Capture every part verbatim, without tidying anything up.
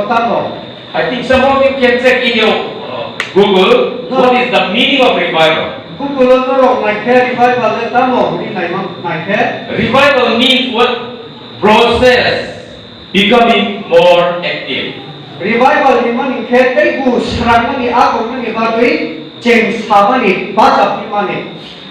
Tamo. I think some of you can check in your uh, Google what is the meaning of revival. Google-o norok naikhe revival le tamo hwnwi naimang naikhe. Revival means what? Process becoming more active. Revival ni mani khe teibo srangmani, agongmani bagwi cheng samani, bajapni mani.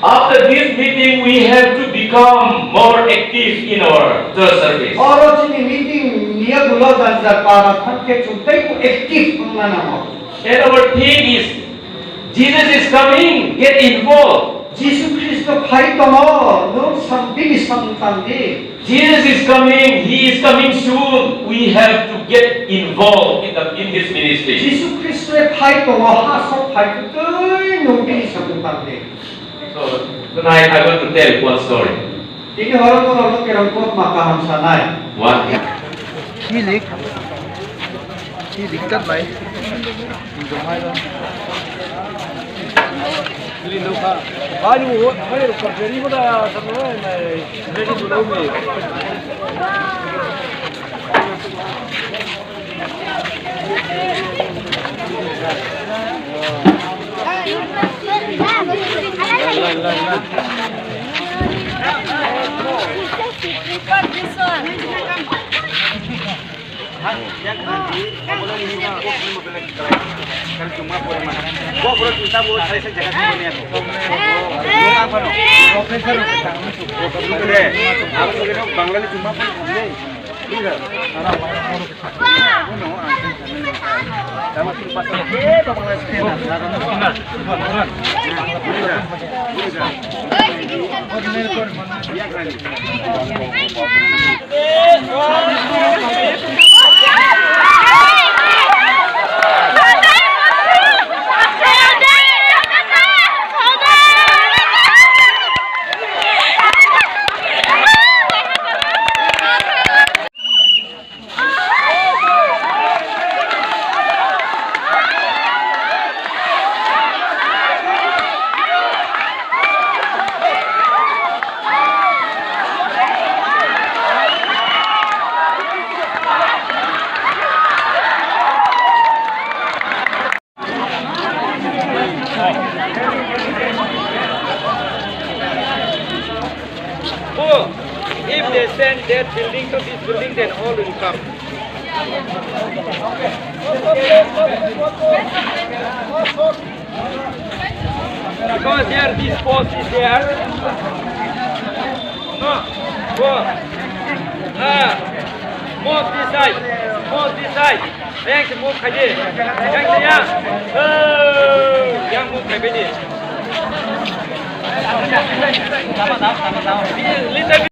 After this meeting, we have to become more active in our church service. Oro chini meeting ni yagulo jani jani para thang khe chwng teibo active wngna nango. And our theme is, Jesus is coming, get involved. Jisu Khristo phai tongo, nwng sam bini samung tang di. Jesus is coming, he is coming soon. We have to get involved in the, in his ministry. Jisu Khristo phai tongo, ha sok phai twi nwng bini samung tang di. So tonight I want to tell one story. Tini horo norokno kerong kokma kaham sanai. One. Milik. Milik tat bai. Jomai lo. Ani wo, ani wo, kari ko da, sa mo, na, ready to love me. Bangla ni chuma pore. Oh, if they send that building to this building, then all will come. Because here, this post is there. No, go. Ah, move this side. Move this side. Yang se move khai di. Yang se yang. Oh, yang move khai di. Little bit.